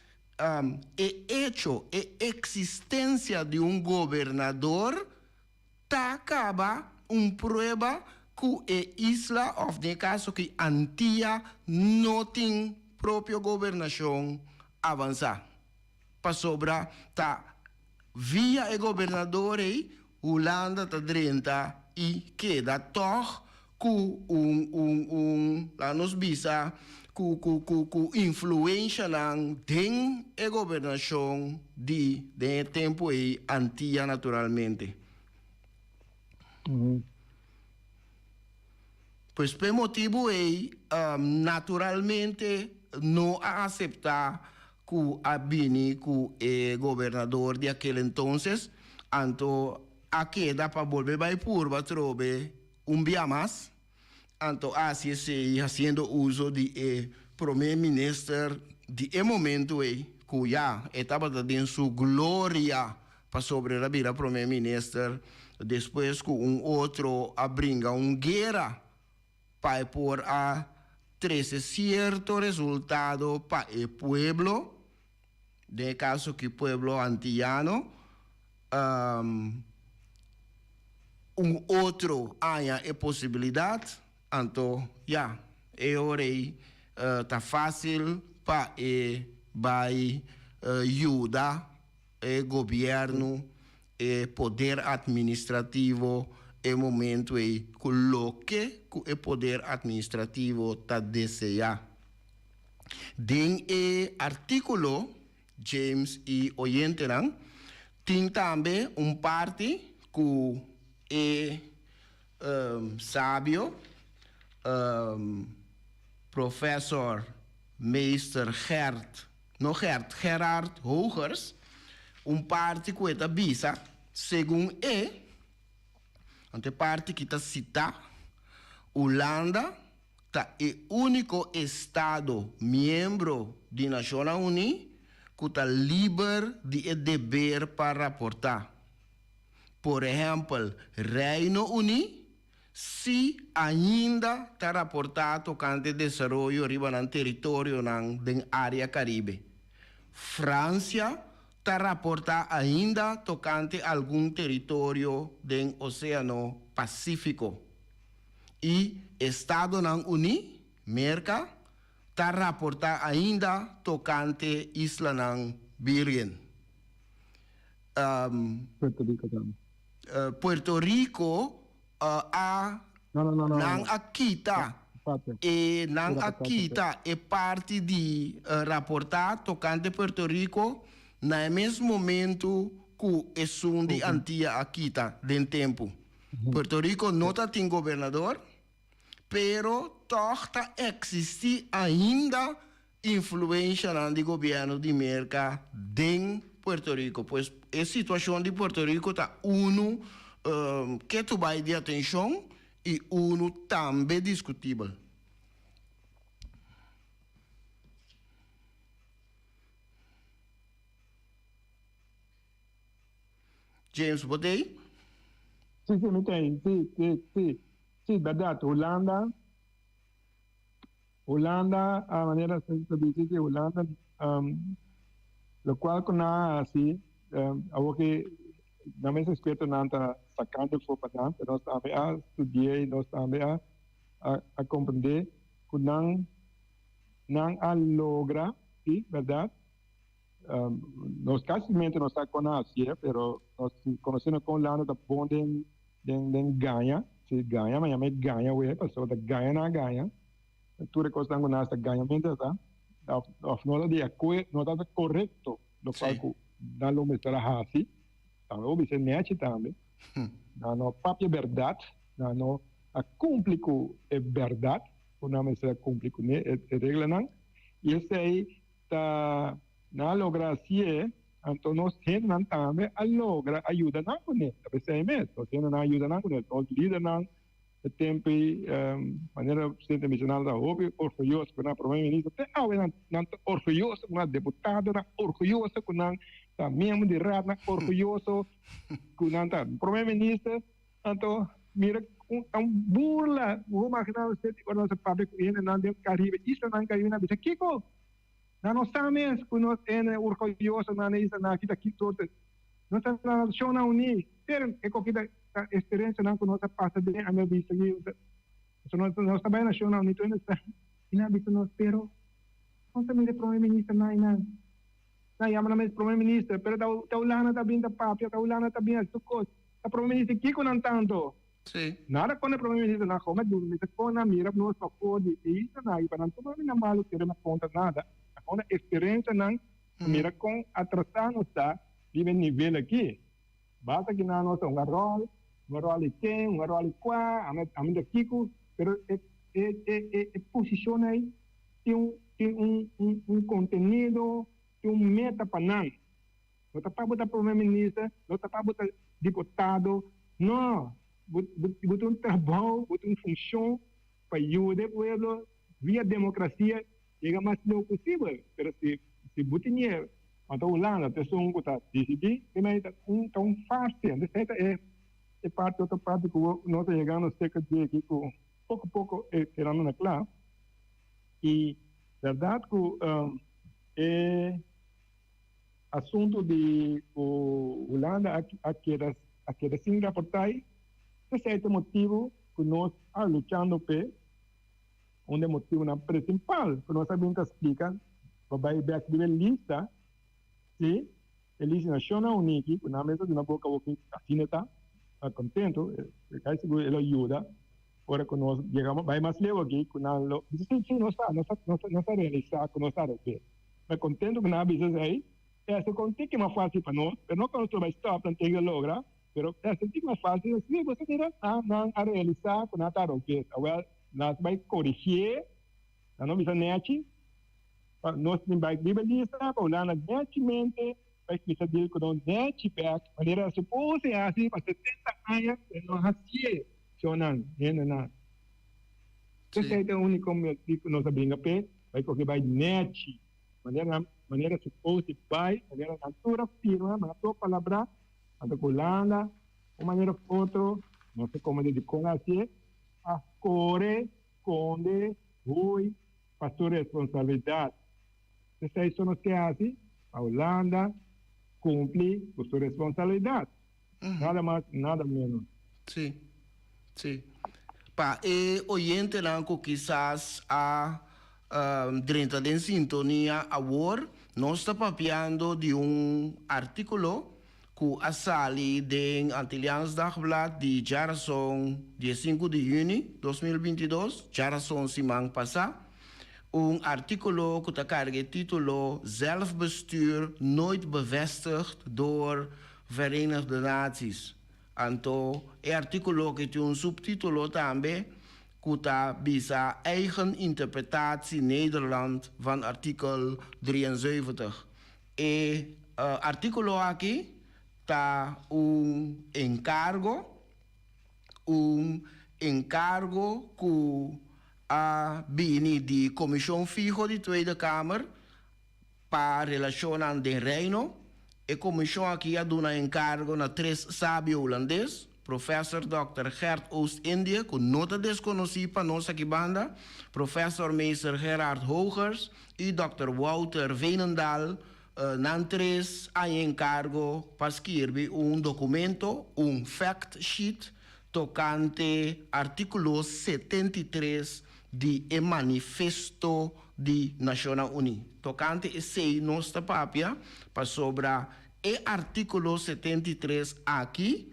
e echo, e eksistensia di un gobernador Ta kaba un prueba ku e isla òf den e kaso aki Antia no tin propio gobernashon avansá. Pasobra ta via e gobernador ei Hulanda ta drenta i keda tòg ku un un un laga nos bisa ku ku ku ku influenshanan den e gobernashon di den e tempu ei Antia naturalmente. Pues p'e motibu ei naturalmente no a aseptá ku a bini ku e gobernador di akel entonces, anto a keda pa bolbe bai purba atrobe un bia mas, anto a hasi esei hasiendo uso di e prome minister di e momento ei, ku ya e tabata den su gloria pasobra el a bira prome minister despues ku un otro a bringa un guera pa e por a trese sierto resultado pa e pueblo, den e kaso aki pueblo antiyano, un otro haña e posibilidat, anto ya, e ora ei ta fásil pa e bai yuda e gobièrnu, e poder administrativo e momento ei ku loke ku e poder administrativo ta deseá. Den e artíkulo, James i oyentenan, tin tambe un parti ku e sabio Professor Meester Gert No Gert, Gerard Hogers, un parti ku e ta bisa, segun e, anto e parti ki ta sitá, Hulanda ta e úniko estado miembro di Nashonnan Uní ku ta liber di e deber pa raportá. Por ehèmpel, Reino Uní Si ainda ta raportá tokante desaroyo riba nan teritorionan den área Karibe. Fransia ta raportá ainda tokante algun teritorio den Oséano Pasífiko. I Estadonan Uní, Merka, ta raportá ainda tokante Islanan Bírgen. Puerto Rico tambe. Puerto Rico a nan a kita e nan a kita e parti di raporta tocante Puerto Rico na e mes momento cu esun di Antia a kita den tempo. Puerto Rico no ta tin gobernador pero toch ta existi ainda influencianan di gobierno di Merca den Puerto Rico. Pues e situacion di Puerto Rico ta uno ketu bay di atencion y uno tambe discutibel. James, bo t'ey? Si, si, mi t'ey. Si, si, si. Si, berdad. Hulanda. Hulanda a manera ta bisa si Hulanda locual cu nan a haci awor ki nan mes expertonan ta sacando for pa nan pero nos tambe a studia y nos tambe a a comprende cu nan nan a logra si berdad nos casi mente no sa con a haci'e pero nos conociendo con Hulanda ta bon den Den den gaña, si gaña, ma yama e gaña wee, pasobra ta gaña nan a gaña, tur e kosnan ku nan hasi ta gañamento ta, òf òf no ta di akuer, no ta korekto lokual ku nan lo mester a hasi, tambe bo bisa e nèchi tambe, nan no papia bèrdat, nan no a kumpli ku e bèrdat ku nan mester a kumpli kuné, e reglanan, i esei ta nan a logra hasié. Anto nos hendenan tambe a logra a yuda nan kuné. Ta p'esei mes, nos hendenan a yuda nan kuné. Nos lidernan e tempu ei, manera presidente menshonado ta hopi orguyoso ku nan prome minister. Te awe nan nan ta orguyoso ku nan deputadonan, orguyoso ku nan ta miembro di raadnan, orguyoso ku nan ta prome minister. Anto mira un ta un burla. Bo por magina usted ora nos a papia ku hendenan den Caribe, islanan Caribe, nan a bisa, Kiko? Nan no sa mes ku nos hende orguyoso nan a isa nan aki ta ki sorto. Nos ta na Nashonnan Uní, pero e koki ta ta eksperensianan ku nos a pasa den a mi a bisa ki pasobra nos nos ta bai Nashonnan Uní tur hende sa i nan a bisa nos pero nos ta mira e prome ministernan einan nan yama nan mes prome minister pero ta ta Hulanda ta bin ta papia ta Hulanda ta bin hasi tur kos ta prome minister kiko nan tanto Sí. Nada kontra e prome minister nan gou duna mester kon nan mira nos pafó di e islanan aki pa nan tuma nan malu kere na kontra nada na kontra eksperensianan mira kon atrasá nos ta riba e nivel aki. Basta ki nan nos ta hunga ròl, hunga ròl di ken, hunga ròl di kua, ami ami ta kiko, pero e e e e e posishon ei tin un tin un un un kontenido, tin un meta pa nan. No ta pa bo ta prome minister, no ta pa bo ta diputado, no, bo bo bo tin un trabou, bo tin un funshon pa yuda e pueblo via demokrasia yega mas leu posibel. Pero si si bo tene anto Hulanda ta esun ku ta disidí, e mei ta un ta un farse. Entonces esei ta e e parti otro parti ku nos ta yegando serka dje aki ku poko poko e kerando na kla. I bèrdat ku e asuntu di ku Hulanda a a keda a keda sin raportai, esei ta e motibu ku nos a luchando p'e. Un di e motibunan prinsipal ku nos a bin ta splika pa bai bek riba e lista, si e lista Nashonnan Uní ki ku nan mes a duna boka awor ki asina ta, ta kontentu, e kai sigur e lo yuda ora ku nos yega bai mas leu aki ku nan lo bisa si si nos sa nos nos a realisá ku nos ta revés. Ta kontentu ku nan a bisa esei, e a ser kon tiki mas fásil pa nos, pero no ku nos tur bai stòp nan tin ke logra, pero e a ser tiki mas fásil, si bo sa mira nan a realisá ku nan ta revés. Awèl. Nan ta bai korigié, nan no bisa nèchi, pa nos tin bai riba lista pa Hulanda nèchimente bai kuminsá dil ku nos nèchi bèk, manera a supose hasi pa 70 aña pero no hasié, shonnan, hendenan. Esei ta e úniko motibu ku nos a bringa p'e, bai kohe bai nèchi, manera nan manera supose bai, manera nan tur a firma, nan tur a palabrá, anto ku Hulanda un manera òf otro, no se komo di dikon a hasié. A kore, skonde, hui pa su responsabilidat. Esei so nos ke hasi pa Hulanda kumpli ku su responsabilidat. Nada mas, nada menos. Sí, sí. Pa e oyentenan ku kisas a drenta den sintonia awor, nos ta papiando di un artíkulo ku a sali den Antilliaans Dagblad di djarason diesinku di yüni 2022, djarason siman pasá, un artíkulo ku ta karga e título Zelfbestuur nooit bevestigd door Verenigde Naties. Anto e artíkulo aki tin un suptítulo tambe ku ta bisa Eigen interpretatie Nederland van artikel 73. E artíkulo aki ta un enkargo, un enkargo ku a bini di Komishon Fiho di Tweede Kamer pa Relashonnan den Reino. E komishon aki a duna enkargo na tres sabio hulandes, Professor Dòkter Gert Oostindie, ku no ta deskonosí pa nos aki banda, Professor Meester Gerard Hogers i Dòkter Wouter Veenendaal. Nan tres a enkargo pa skirbi un dokumento, un fact sheet, tokante artíkulo 73 di e Manifesto di Nashonnan Uní. Tokante esei nos ta papia pasobra e artíkulo 73 aki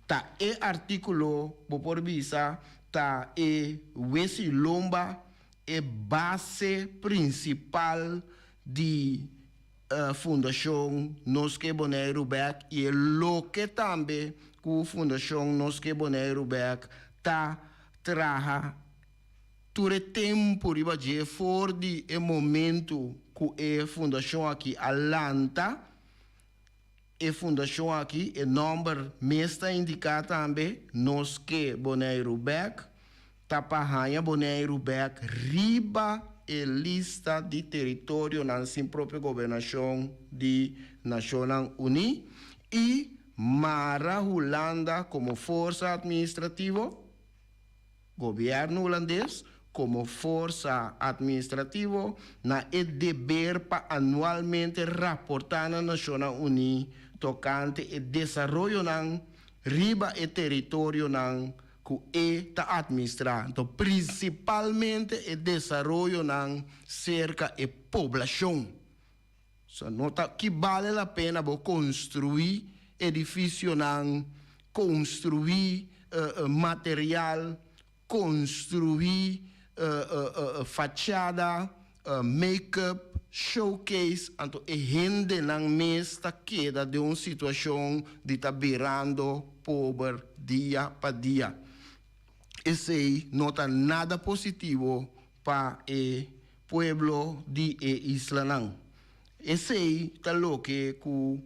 ta e artíkulo, bo por bisa, ta e wesi lomba, e base prinsipal di Fundashon Nos Ke Boneiru Bèk i e loke tambe ku Fundashon Nos Ke Boneiru Bèk ta traha tur e tempu riba dje for di e momentu ku e fundashon aki a lanta. E fundashon aki, e nòmber mes ta indiká tambe, Nos Ke Boneiru Bèk, ta pa haña Boneiru bèk riba e lista di teritorionan sin propio gobernashon di Nashonnan Uní i mara Hulanda komo forsa atministrativo, gobièrnu hulandes. komo forsa atministrativo na e deber pa anualmente raportá na Nashonnan Uní tokante e desaroyonan riba e teritorionan ku e ta atministrá, anto prinsipalmente e desaroyonan serka e poblashon. So no ta ki bale la pena bo konstruí edifisionan, konstruí material, konstruí fachada, make-up, showcase, anto e hendenan mes ta keda den un situashon di ta birando pober dia pa dia. Esei no ta nada positivo pa e pueblo di e islanan. Esei ta loke ku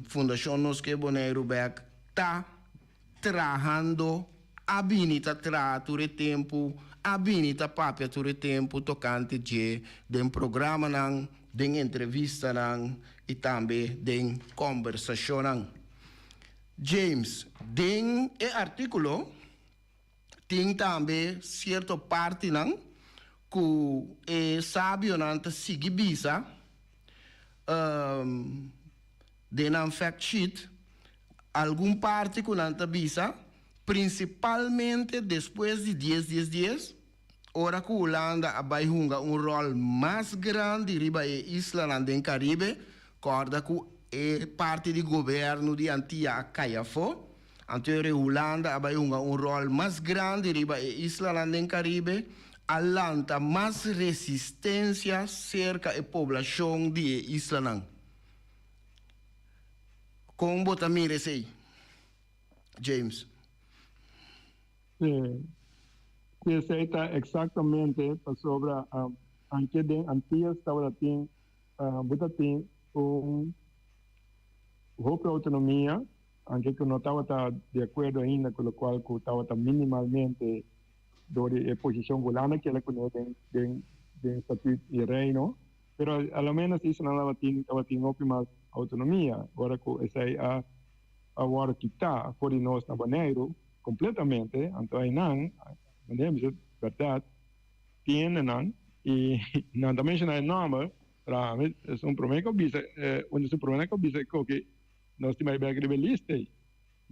Fundashon Nos Ke Boneiru Bèk ta trahando, a bini ta traha tur e tempu, a bini ta papia tur e tempu tokante dje den programanan, den entrevistanan i tambe den kòmbersashonnan. James, den e artíkulo tin tambe sierto partinan ku e sabionan ta sigui bisa den nan fact sheet, algun parti ku nan ta bisa, prinsipalmente despues di dies dies dies, ora ku Hulanda a bai hunga un ròl mas grandi riba e islanan den Karibe, kòrda ku e parti di gobièrnu di Antia a kai afó, anto e Hulanda a bai hunga un ròl mas grandi riba e islanan den Karibe, a lanta mas resistensia serka e poblashon di e islanan. Kon bo ta mira esei, James? Sí, sí esei ta eksaktamente pasobra anke den Antias tabata tin bo ta tin un hopi outonomia, anke ku no tabata di akuerdo ainda ku lokual ku tabata minimalmente dor di e posishon ku Hulanda keda kuné den den den Statuut di Reino. Pero a lo menos islanan tabatin tabatin hopi mas autonomia ora ku esei a a wòrdu kitá for di nos na Boneiru kompletamente. Anto einan, manera mi bisa bèrdat, tin hendenan i nan ta menshoná e nòmber, pero ami esun promé ku a bisa, un di esun proménan ku a bisa ku nos tin bai bèk riba e lista ei.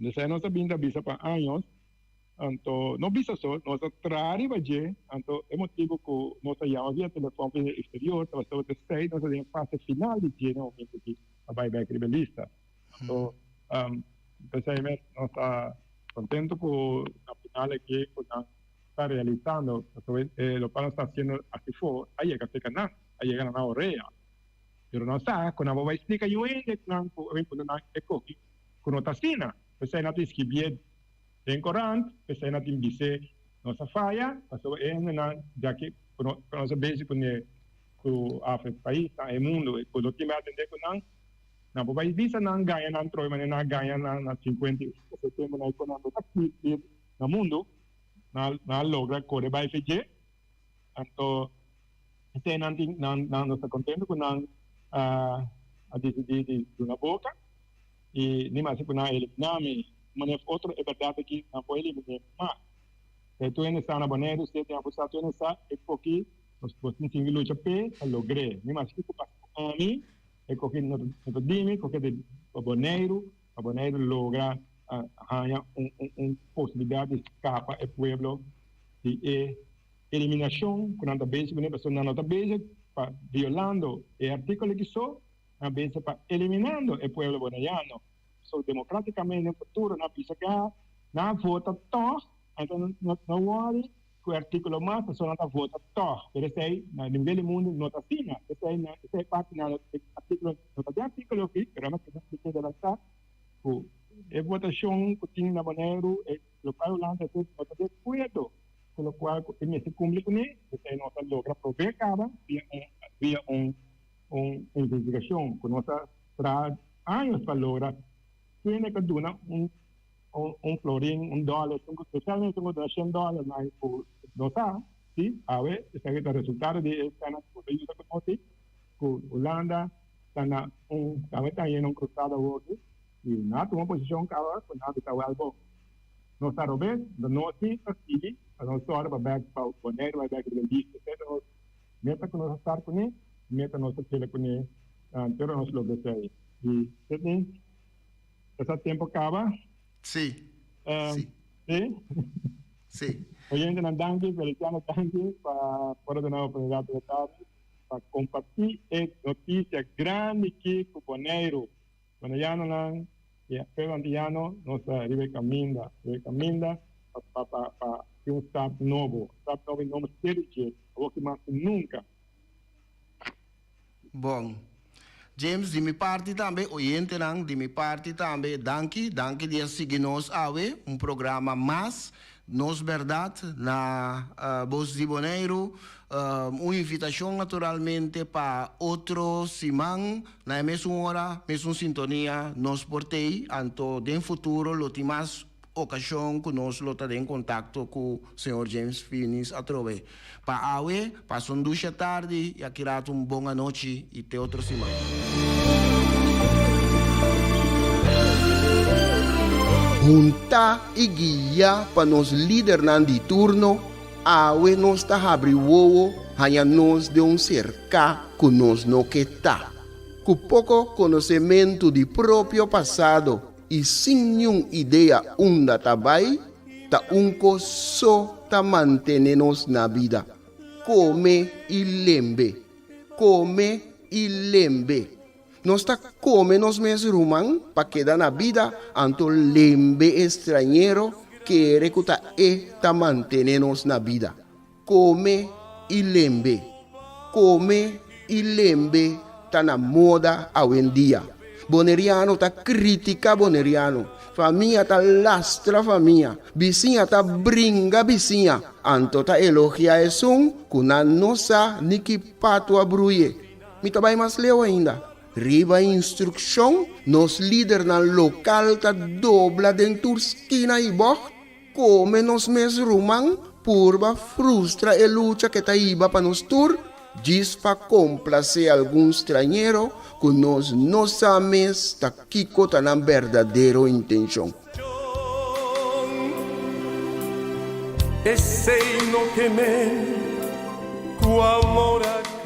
Esei nos a bin ta bisa pa años. Anto no bisa so, nos a traha riba dje, anto e motibu ku nos a yama via telefòn for di eksterior tabata tabata esei, nos a den e fase final di dje na momento ki a bai bèk riba e lista. Anto p'esei mes nos ta kontentu ku na final aki ku nan ta realisando, pasobra e lokual nos ta hasiendo asifó a yega serka nan, a yega na nan orea. Pero nos sa ku nan bo bai splika yu hende ku nan ku a bin pone nan e koki ku no ta asina, p'esei nan ta inskribié. Den korant, p'esei nan tin bis'é, Nos a faya, pasobra e hendenan djaki ku nos a bezi kuné ku af e paisnan, e mundu, ku no tin bai atendé ku nan, nan por bai bisa nan gaña nan troe manera nan a gaña nan na 51 september na e konan no ta existi na mundu, nan a logra kore bai fe dje. Anto esei nan tin, nan nos ta kontentu ku nan a disidí di duna boka. I ni mas ku nan a eliminá mi. Un manera of otro e bèrdat aki nan por eliminé mas. Te tur hende sa na Boneiru, si e tin abusá tur hende sa e koki nos por tin sigui lucha p'e pa logr'é. Ni mas kiko pasa ku ami, e koki no ta di mi, koki ta di pa Boneiru, pa Boneiru logra haña un posibilidat di skapa e pueblo di e eliminashon ku nan ta bezig kuné, pasobra nan no ta bezig pa violando e artíkulo aki so, Nan bisa pa eliminando e pueblo boneiano. So democraticamente den futuro nan bisa ke nan a vota tog, anto no no worry ku e articulo mas pasobra nan ta vota tog. Pero esei na nivel di mundo no ta asina. Esei na esei parti nan e articulo no ta den articulo aki pero nan ta splika adelanta ku e votacion ku tin na Boneiru e locual Hulanda ta no ta de acuerdo ku locual ku e mester cumpli kune. Esei nos a logra probe caba via un via un Un investigashon ku nos a traha años pa logra kende ka duna un un florin, un dòler, spesialmente un ku duna shen dòler na ku nos sa, si, awe esaki ta resultado di e esena ku ta yuda ku nos si, ku Hulanda ta na un, tambe ta yena un krusada awoki i nan a tuma posishon kaba ku nan a bisa wèl bon. Nos ta robes, nos sí ta sigui pa nos sòru pa bèk pa Boneiru bai bèk riba e lista. Esei ta nos meta ku nos a start kuné, meta nos ta keda kuné te ora nos logra esei. I Sidney, esaki tempu a kaba. Sí. Sí. Sí? Sí. Oyentenan danki, Feliciano danki pa por a duna oportunidat di tardi pa kompartí e notisia grandi ki ku Boneiru. Boneianonan i pueblo antiyano nos ta riba e kaminda, riba e kaminda pa pa pa pa tin un stap nobo, stap nobo i no mester di dje, awor ki mas ku nunka. Bon. James, di mi parti tambe, oyentenan, di mi parti tambe, danki, danki di a sigui nos awe, un programa mas, Nos Berdad, na Bos di Boneiru. Un invitashon naturalmente pa otro siman, na e mesun ora, mesun sintonia, nos por t'ei, anto den futuro lo tin mas okashon ku nos lo ta den kontakto ku señor James Finies atrobe. Pa awe, pasa un dusha tardi i aki rato un bon anochi i te otro siman. Huntá i guiá pa nos lidernan di turno, awe nos ta habri wowo haña nos den un serká ku nos no ke ta. Ku poko konosementu di propio pasado i sin niun idea unda ta bai, ta un kos so ta mantene nos na bida, kome i lembe, kome i lembe. Nos ta kome nos mes ruman pa keda na bida, anto lembe e strañero kere ku ta e ta mantene nos na bida. Kome i lembe. Kome i lembe ta na moda awendia. Boneriano ta kritika boneriano, famia ta lastra famia, bisiña ta bringa bisiña, anto ta elogia esun ku nan no sa ni ki patu a bruye. Mi ta bai mas leu ainda. Riba instrukshon, nos lidernan lokal ta dobla den tur skina i bògt. Kome nos mes ruman purba frustra e lucha ke ta hiba pa nos tur, djis pa komplasé algun strañero ku nos no sa mes ta kiko ta nan berdadero intenshon. Esei no ke men ku amor a.